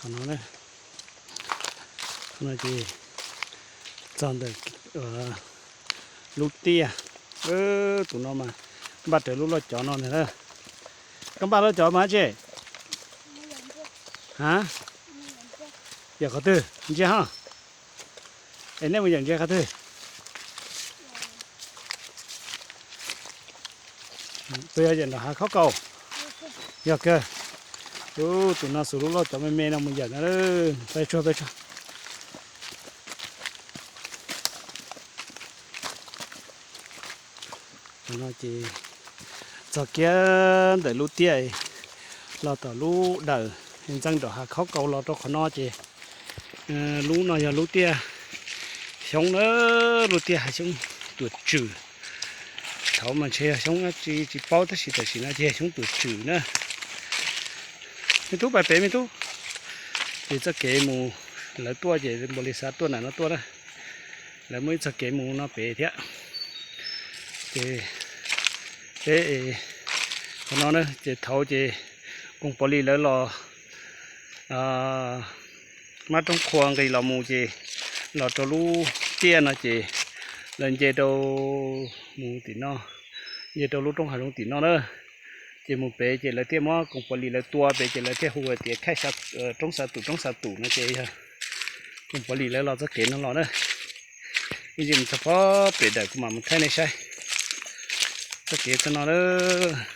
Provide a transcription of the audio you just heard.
Qhov no, qhov no ces txog ntawm lub tiaj. Tus no mas npaj raws lub loj cov no ntag na. Koj npaj loj cov mas tse? Ha? Yawm qhov twg ntsia ho? Es nej mus yawm ntsia qhov twg? Puas yog yawm nram hav khaub kaus? Yog kawg. Tus no xuas lub loj cov me me no mus yawm no. Peb tsuag peb tsuag. Qhov no ces txog kiag ntawm lub tiaj los tom lub dawm ntxeev nram hav khaub kaus los rau qhov no ces lub no yog lub tiaj xyoob na, lub tiaj hav xyoob tuam tswm. Thaud mas ntshe yog xyoob dab tsi tsis paub tab sis tam sim no ces yog xyoob tuam tswm na. Me tub pais pem me tub. Ces txoj kev mus lawv tuaj ces npaum li xav tuaj ntawm no tuaj na. Lawv muaj ib txoj kev mus no pem thiab. Ces peb qhov no na ces thaud ces koom pov lis lawv los mab roob qhua nqis los mus ces los rau lub tiaj no ces lawv nce rau mus tim no, nce rau lub roob hav zoov tim no na. Ces mus pem ces lawv thiaj muab koom pov lis lawv tua pem ces lawv thiaj hu tias khaij roob Xa Tum, roob Xa Tum no ces yog koom pov lis lawv los txoj kev no los na. Ib ntsis mus txog pem dawm kuv mam mus thaij nej saib txoj kev txog no lawm.